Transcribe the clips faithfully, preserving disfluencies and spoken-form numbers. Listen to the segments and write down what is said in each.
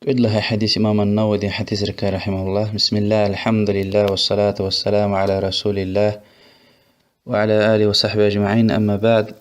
Кӏуьд лагьай гьадис имам ан-Нававиди гьадисрикай, رحمه الله. بسم الله، الحمد لله، والصلاة والسلام على رسول الله، وعلى آله وصحبه أجمعين، أما بعد.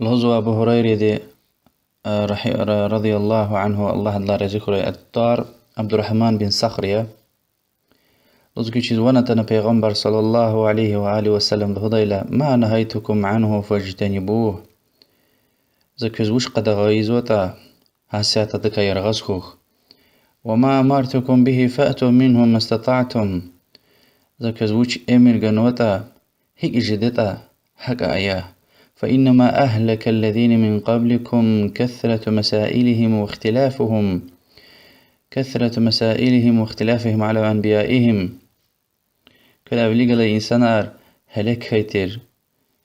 Лугьузва Абу Гьурайради, э, رضي الله عنه, Аллагь адалай рази хьурай, ат-Тарр Абдуррагьман бин Сахр я. Лугьуз хьи, чиз ван атана Пайгъамбар صلى الله عليه وآله وسلم лугьудайла: ما نهيتكم عنه فاجتنبوه. За квез вуч къадагъа ийизватӏа, гьасятда адакай яргъаз хьухь. وما أمرتكم به فأتوا منه ما استطعتم. За квез вуч эмир ганватӏа, гьикӏ жедатӏа, гьакӏ ая. فإنما أهلك الذين من قبلكم كثرة مسائلهم واختلافهم، كثرة مسائلهم واختلافهم على أنبيائهم. Квелай вилик галай инсанар гьелек хьайи тир,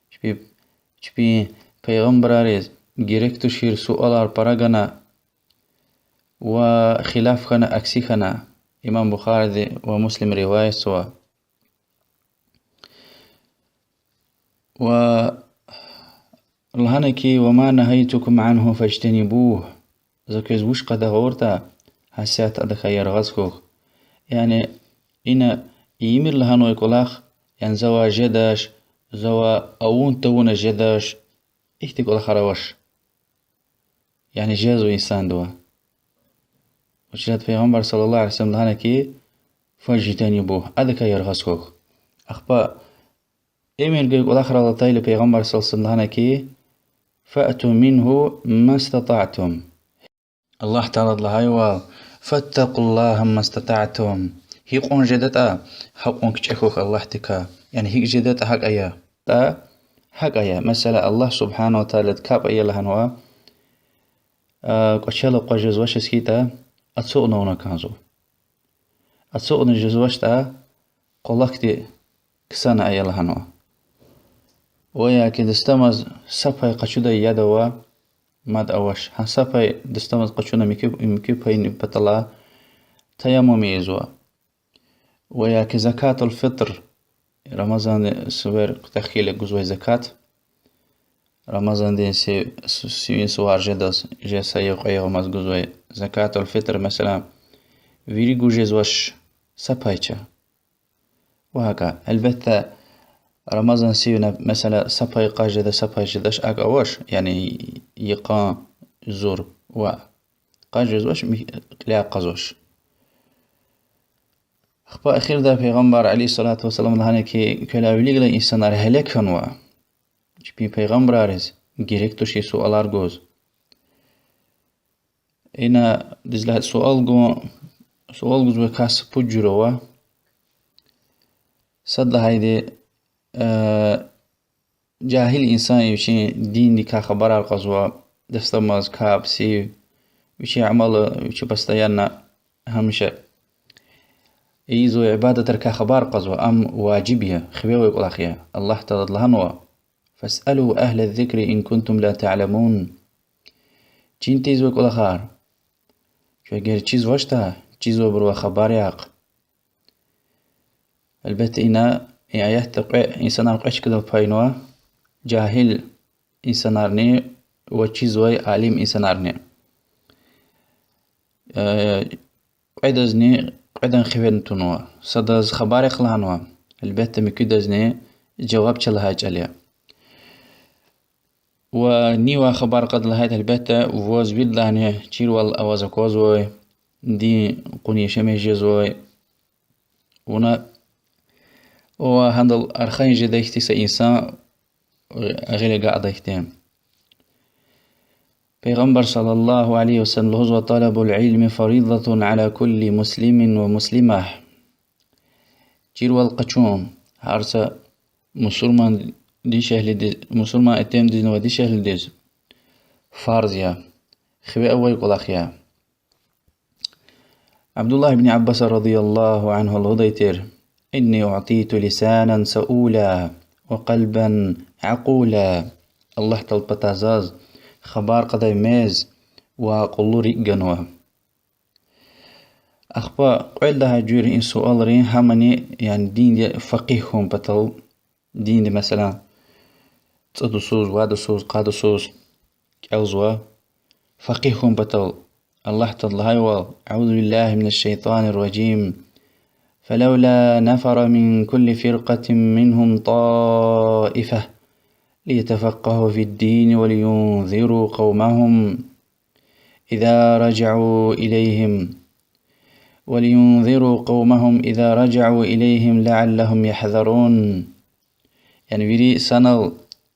чпи, чпин пайгъамбарриз герек тушир суалар пара гана ва хилаф хьана, акси хьана. Имам Бухариди ва Муслим риваятзава. Ва лагьана хьи, وما نهيتكم عنه فاجتنبوه. За квез вуч къадагъа авуртӏа, гьасятда адакай яргъаз хьухь. Яни ина ийимир лагьанвай кӏвалах, яни завай жедач, завай авун тавуна жедач, ихьтин кӏвалахар авач. Яни жезва инсандивай. Вучиз лагьайтӏа Пайгъамбар صلى الله عليه وسلم лагьана хьи, فاجتنبوه, адакай яргъаз хьухь. Ахпа эмир гайи кӏвалахрал атайла Пайгъамбар صلى الله عليه وسلم лагьана хьи, فأتوا منه ما استطعتم. Аллагь Таалади лагьайвал, فاتقوا الله ما استطعتم. Гьикьван жедатӏа, гьакьван кичӏе хьухь Аллагьдикай. Яни гьикӏ жедатӏа, гьакӏ ая. Тӏа, гьакӏ ая. Месела, Аллагь سبحانه وتعالىди капӏ ая лагьанва, а, кӏвачел акъваз жезвачиз хьайитӏа, ацукьна авуна кӏанзава. Ацукьна жезвачтӏа, къвалакди ксана ая лагьанва. Ва я ки дастамаз са пай къачудай яд ава, мад авач. Гьа са пай дастамаз къачуна муькуь, муькуь пайин патала таяммум ийизва. Ва я ки закатуль-фитр, Рамазандин сивер кьатӏа хьайила гузвай закат, Рамазандин сив, сивин сувар жедаз, жез са йикъа-йикъамаз гузвай закатуль-фитр, месела, вири гуз жезвач, са пайча. Ва гьакӏа. Гьелбетда, Рамазан сивна, месела, са пай къаз жеда, са пай жедач, акӏ авач, яни йикъан зур ва къаз жезвач, ми-, кьиляй кьазвач. Ахпа эхирда Пайгъамбар عليه الصلاة والسلام лагьана хьи, квелай вилик галай инсанар гьелек хьанва, чпин пайгъамбарриз герек тушир суалар гуз. Ина дизлагьай суал гу-, суал гузвай кас пуд жуьре ава. Сад лагьайди, э, жагьил инсан я, вичин диндикай хабарар кьазва, дастамаз, капӏ, сив, вичин амал, вичи постоянно, гьамиша ийизвай ибадатрикай хабар кьазва, ам важиб я, хиве авай кӏвалах я. Аллагь Таалади лагьанва: فاسألوا أهل الذكر إن كنتم لا تعلمون. Чин тийизвай кӏвалахар, чун эгер чизвачтӏа, чизвайбурувай хабар яхъ. Гьелбетда, ина, и аятда кьве инсанар кьве чкадал пайнава: жагьил инсанарни ва чизвай алим инсанарни. Э, кьведазни кьведан хиве тунва. Садаз хабар яхъ лагьанва, гьелбетда, муькуьдазни жаваб це лагьай чӏал я. Ва нивай хабар кьада лагьайтӏа, гьелбетда, ваз виридалайни чирвал аваз аквазвай, дин кьуна яшамиш жезвай, вуна ва гьадал архайин жедай хьтин са инсан, гъиле агакьдай хьтин. Пайгъамбар صلى الله عليه وسلم лугьузва: طلب العلم فريضة على كل مسلم ومسلمة. Чирвал къачун гьар са мусурман дишегьлидиз, мусурман итимдизни ва дишегьлидиз фарз я, хиве авай кӏвалах я. Абдуллагь ибн Аббас رضي الله عنه лугьудай тир: إني أعطيت لسانا سؤولا وقلبا عقولا. Аллагь Тааладин патай заз хабар кьадай мез ва акьуллу рикӏ ганва. Ахпа кьвед лагьай жуьре и суалрин гьамани, яни динда факъигь хьун патал, динда, месела, цӏадусуз, вадусуз, къадусуз кӏелзава, факъигь хьун патал Аллагь Таалади лагьайвал: أعوذ بالله من الشيطان الرجيم. فلولا نفر من كل فرقة منهم طائفة ليتفقهوا في الدين ولينذروا قومهم إذا رجعوا إليهم، ولينذروا قومهم إذا رجعوا إليهم لعلهم يحذرون. Яни вири санал,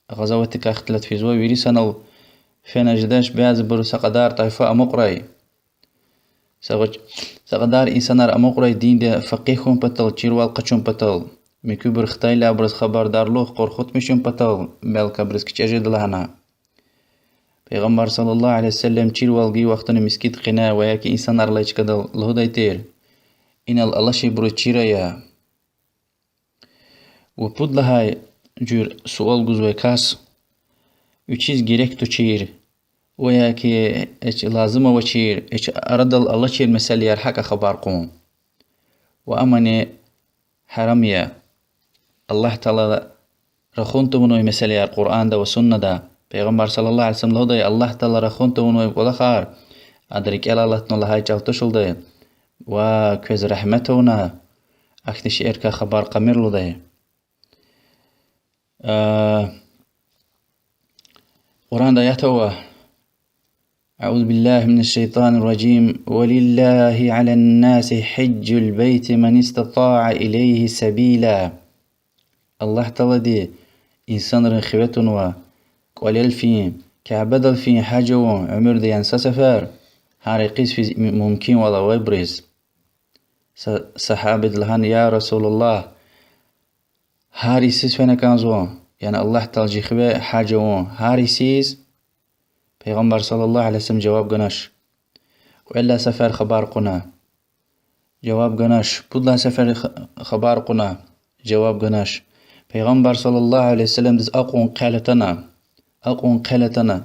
гъазаватдикай ихтилат физва, вири санал фена жедач, бязибуру са кьадар тайфа амукьрай. Са гъ-, са кьадар инсанар амукьрай динда факъигь хьун патал, чирвал къачун патал. Муькуьбур хтайла абуруз хабардарлух, къурхутмишун патал, белки абуруз кичӀе жеда лагьана. Пайгъамбар صلى الله عليه وسلم чирвал гайи вахтунда мискӀинда къене ва яки инсанар алай чкадал лугьудай тир: инал алачирбуруз чир ая. Ва пуд лагьай жуьр суал гузвай кас, вичиз герек тушир, ва яки гьич лазим авачир, гьич арадал алачир месэлаяр гьакӀа хабар кьун. Ва амни гьарам я. Аллагь Таала рахун тавунвай месэлаяр Къуръанда ва суннада. Пайгъамбар صلى الله عليه وسلم лугьудай: Аллагь Таала рахун тавунвай кӀвалахар Ада рикӀелай алатна лагьай чӀал тушалда, ва квез рагьмет авуна, ахьтин шейэрикай хабар кьамир лугьудай. Къуръанда аят ава: أعوذ بالله من الشيطان الرجيم. ولله على الناس حج البيت من استطاع إليه سبيلا. Аллагь Таалади инсанрин хиве тунва кӀвалел фин, Кябедал фин гьаж авун уьмуьрда яни са сефер, гьар йикъиз физ мумкинвал авайбуриз. Са сагьабиди лагьана: يا رسول الله, гьар йисуз фена кӀанзава, яни Аллагь Таалади хиве гьаж авун гьар йисуз? Пайгъамбар صلى الله عليه وسلم жаваб ганач. Кьвед лагьай сефер хабар кьуна. Жаваб ганач. Пуд лагьай сефер х-, хабар кьуна. Жаваб ганач. Пайгъамбар صلى الله عليه وسلمдиз акьван хъел атана. Акьван хъел атана.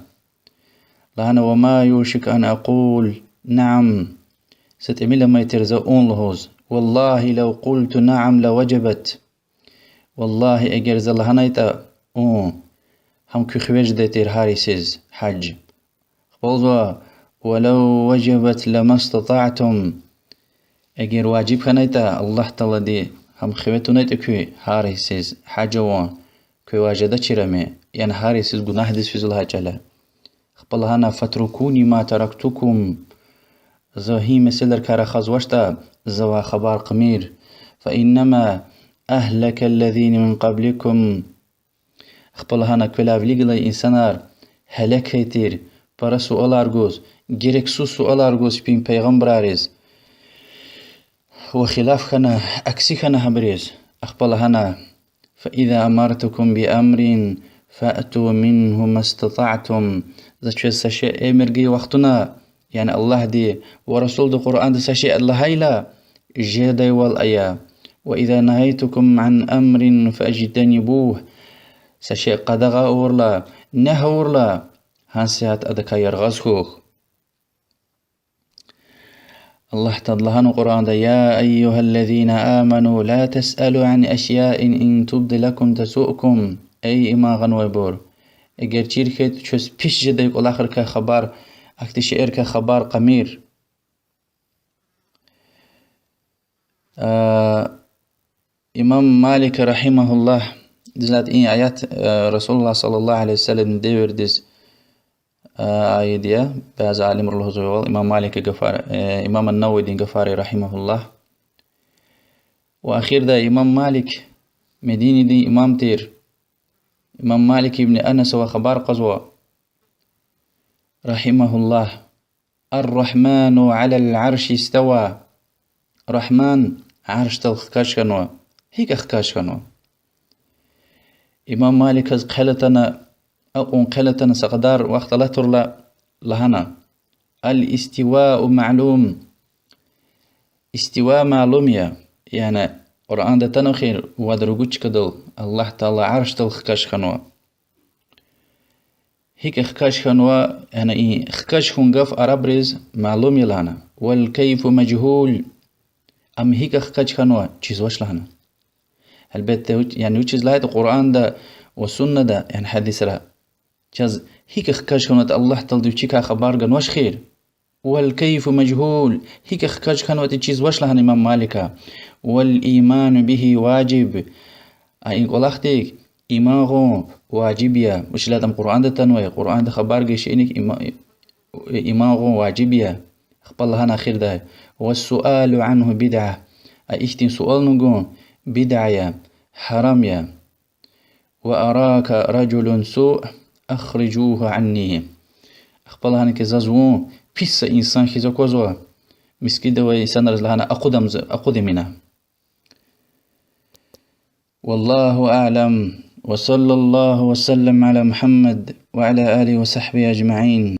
Лагьана: وما يوشك أن أقول نعم. Са тӀимил амай тир за ун лугьуз. والله لو قلت نعم لوجبت. Валлагьи, эгер за лагьанайтӀа ун, гьам куь хиве жедай тир гьар йисуз гьаж. Ахпа лугьузва: ولو وجبت لما استطعتم. Эгер важиб хьанайтӀа, Аллагь Таалади гьам хиве тунайтӀа куь гьар йисуз гьаж авун, квевай жедачир ам, яни гьар йисуз гунагьдиз физва лагьай чӀал я. Ахпа лагьана: فاتركوني ما تركتكم. За гьи месэлайрикай рахазвачтӀа, завай хабар кьамир. فإنما أهلك الذين من قبلكم. Ахпа лагьана: квелай вилик галай инсанар гьелек хьайи тир, пара суалар гуз, герексуз суалар гуз чпин пайгъамбарриз. Ва хилаф хьана, акси хьана гьабуриз. Ахпа лагьана: فإذا أمرتكم بأمر فأتوا منه ما استطعتم. За квез са шей эмир гайи вахтунда, яни Аллагьди ва Расулди Къуръанда са шей лагьайла, жедайвал ая. وإذا نهيتكم عن أمر فاجتنبوه. Са шей къадагъа авурла, негь авурла, гьасятда адакай яргъаз хьухь. Аллагь Таалади лагьана Къуръанда: يا أيها الذين آمنوا لا تسألوا عن أشياء إن تبد لكم تسؤكم. Эй иман гъанвайбур, эгер чир хьайитӀа, квез пис жедай кӀвалахрикай хабар, ахьтин шейэрикай хабар кьамир. Имам Малик رحمه الله, дизлад и аят رسول الله صلى الله عليه وسلمдин девирдиз аид я, бязи алимри лугьузвайвал, имам Маликдин гафар, имам ан-Нававидин гафар رحمه الله. Ва эхирдай имам Малик, Мединадин имам тир, имам Малик ибн Анасавай хабар кьазва رحمه الله: الرحمن على العرش استوى. Рагьман аршдал хкаж хьанва. ГьикӀ хкаж хьанва? Имам Маликаз хъел атана, акьван хъел атана, са кьадар вахт алатурла лагьана: الاستواء معلوم. Истива малум я, яни Къуръанда атанва эхир, вад-ругуд чкадал Аллагь Таала аршдал хкаж хьанва. ГьикӀ хкаж хьанва, яни и хкаж хьун гаф арабриз малум я лагьана. والكيف مجهول. Ам гьикӀ хкаж хьанва, чизвач лагьана. Гьелбетда, вич-, яни вучиз лагьайтӀа Къуръанда ва суннада, яни гьадисра, чаз гьикӀ хкаж хьанватӀа Аллагь Таалади вичикай хабар ганвач эхир. والكيف مجهول, гьикӀ хкаж хьанватӀа чизвач лагьана имам Малика. والإيمان به واجب, а и кӀвалахдик иман гъун важиб я. Вучиз лагьайтӀа ам Къуръанда атанвай, Къуръанда хабар гайи шейиник има-, иман гъун важиб я. Ахпа лагьана эхирдай: والسؤال عنه بدعة, а ихьтин суални гун бидаа я, гьарам я. وأراك رجل سوء أخرجوه عني. Ахпа лагьана хьи, заз вун пис са инсан хьиз аквазва, мискӀинда авай инсанриз лагьана акъудамз-, акъудимир. والله أعلم، وصلى الله وسلم على محمد وعلى آله وصحبه أجمعين.